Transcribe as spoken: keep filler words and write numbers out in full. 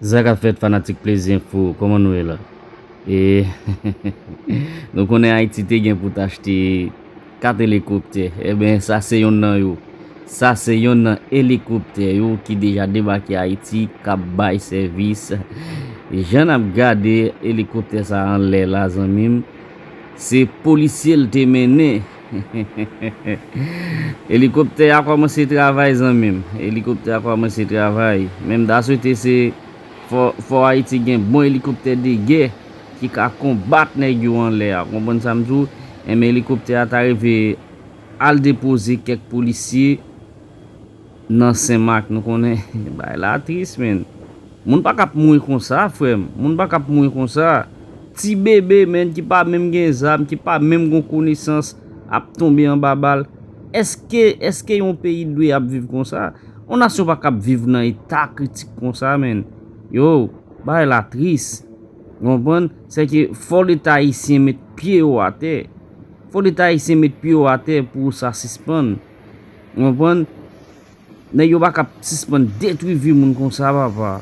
Sa k ap fèt, fanatik Plezi Enfo, kòman nou ye la? E nou konnen Ayiti te gen pou t achte kat elikoptè. Eben, sa se yonn nan yo. Sa se yonn nan elikoptè yo ki deja debake Ayiti, k ap bay sèvis. Jan n ap gade elikoptè sa anlè la, zanmi m, se polisye l te mennen. Elikoptè a kòmanse travay, zanmi m. Elikoptè a kòmanse travay. Men m ta swete se fò, fò Ayiti gen bon elikoptè de gè ki ka konbat nèg yo anlè a. Konprann sa m di w? Enben, elikoptè a ta rive al depoze kèk polisye nan Senmak. Nou konnen bagay la tris, men. Moun pa k ap mouri konsa, frè m. Moun pa k ap mouri konsa. Ti bebe, men, ki pa menm gen zam, ki pa menm gon konesans, ap tonbe anba bal. Èske, èske yon peyi dwe ap viv konsa? Yon nasyon pa k ap viv nan eta kritik konsa, men. Yo, bagay la tris. Ou konprann? Sèke fò Leta ayisyen met pye yo atè. Fò Leta ayisyen met pye yo atè pou sa sispann. Ou konprann? Nèg yo pa k ap sispann detwi vi moun konsa, papa.